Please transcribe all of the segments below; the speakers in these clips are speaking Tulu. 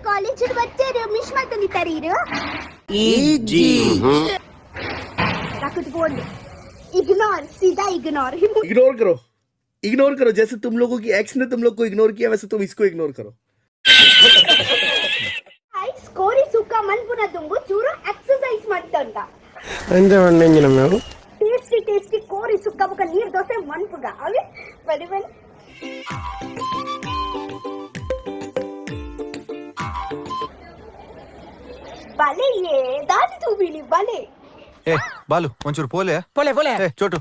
ಕಾಲೇಜ್ ಬಚ್ಚರು ಮಿಸ್ ಮಾಡ್ತಂದಿತ್ತಾರೆ इग्नोर, सीधा इग्नोर। इग्नोर करो, इग्नोर करो। जैसे तुम लोगों की एक्स ने तुम लोग को इग्नोर किया वैसे तुम इसको इग्नोर करो। ಕೋರಿ ಸುಕ್ಕ ಮನ್ಪುನ ದುಂಬು ಚೂರು ಎಕ್ಸರ್ಸೈಸ್ ಮಾಡ್ತಂತ ಟೇಸ್ಟಿ ಟೇಸ್ಟಿ ಕೋರಿ ಸುಕ್ಕ ಬುಕ ನೀರ್ ದೋಸೆ ಮನ್ಪುಗ ಅವೆ ಬಲಿ ಬಲಿ ಬಲೆ ಏ ದಾಟಿ ತೂಬಿನಿ ಬಲೆ. ಏ ಬಾಲು ಒಂಚೂರು ಪೋಲೆ ಪೋಲೆ ಪೋಲೆ ಏ ಚೋಟು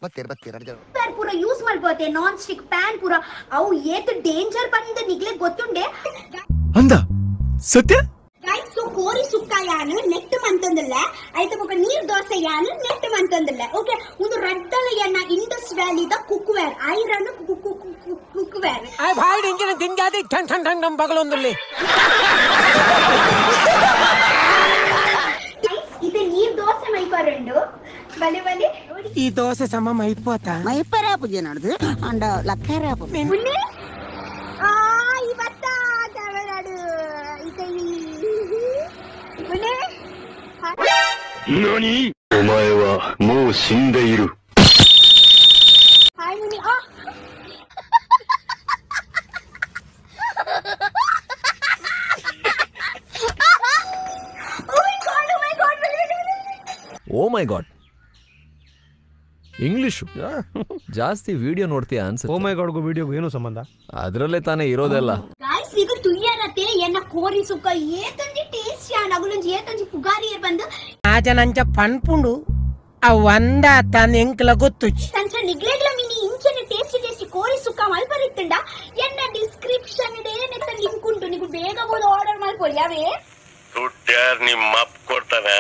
ಬತ್ತೀರ ಬತ್ತೀರ ಪ್ಯಾನ್ ಪೂರ ಯೂಸ್ ಮಾಡ್ಬೋತೆ, ನಾನ್ ಸ್ಟಿಕ್ ಪ್ಯಾನ್ ಪೂರ ಅವು ಏತ್ ಡೇಂಜರ್ ಬಂದ ನಿಗ್ಲೆ ಗೊತ್ತುಂಡೆ ಅಂದ ಸತ್ಯ. ಗೈಸ್ ಸೊ ಕೋರಿ ಸುಕ್ಕ ಯಾನು ನೆಟ್ ಮಂತಂದಲ್ಲ ಐತ ಬೊಕ ನೀರ್ ದೋಸೆ ಯಾನು ನೆಟ್ ಮಂತಂದಲ್ಲ. ಓಕೆ ಒಂದು ರಡ್ಡಲ ಎನ್ನ ಇಂಡಸ್ ವ್ಯಾಲಿದ ಕುಕ್ವೇರ್ ಐರನ್ ಕುಕ್ವೇರ್ ಆ ಭಾಯ್ ಇಂಜಿನ ದಿಂಜಾದಿ ಠನ್ ಠನ್ ಠನ್ ನಮ್ ಬಗಲೊಂದುಲ್ಲಿ. ಇದು ನೀರ್ ದೋಸೆ ಮೈಪರುಂಡು ಬಲೆ ಬಲೆ. ಈ ದೋಸೆ ಸಮ ಮೈಪೋತ ಮೈಪರಾಪು ಜನಡ್ದು ಅಂಡ ಲಕ್ಕರಾಪು ಉನ್ನಿ ಆ ಇವತ್ತ ಕ್ಯಾಮೆರಾಡು ಉನ್ನಿ. 何お前はもう死んでいる。 ಹಾಯ್ ಮುನಿ. ಆ ಓ ಮೈ ಗಾಡ್, ಇಂಗ್ಲಿಷು ಜಾಸ್ತಿ ವಿಡಿಯೋ ನೋಡ್ತೀಯಾ ಅನ್ಸುತ್ತೆ. ಓ ಮೈ ಗಾಡ್ಗೂ ವಿಡಿಯೋಗೂ ಏನು ಸಂಬಂಧ? ಅದರಲ್ಲೇ ತಾನೇ ಇರೋದೆಲ್ಲ. ಗಾಯ್ಸ್ ಇದು ತುಯ್ಯರತೆ ಎನ್ನ ಕೋರಿ ಸುಕ್ಕ ಏತಂಜಿ ಟೇಸ್ಟ್ ಯಾನ್ ಅಗುಲಂಜಿ ಏತಂಜಿ ಪುಗಾರಿ ಬಂದು ಆಜನಂಚ ಪನ್ಪುಂಡು ಆ ಒಂದ ತನ್ನ ಎಂಕ್ಲ ಗೊತ್ತು. ಸಂಚ ನಿಗ್ಲೆಗ್ಲ ಮಿನಿ ಇಂಚನೆ ಟೇಸ್ಟಿ ಟೇಸ್ಟಿ ಕೋರಿ ಸುಕ್ಕ ಮಲ್ಪರಿತ್ತಂಡ ಎನ್ನ ಡಿಸ್ಕ್ರಿಪ್ಷನ್ ಡೇ ನೆತ್ತ ಲಿಂಕ್ ಉಂಟು, ನೀವು ಬೇಗ ಬೋದು ಆರ್ಡರ್ ಮಲ್ಪೊಳಿ. ಅವೇ ದುಡ್ಡು ಯಾರು ನಿಮ್ಮ ಅಪ್ಪ ಕೊಡ್ತಾನೆ?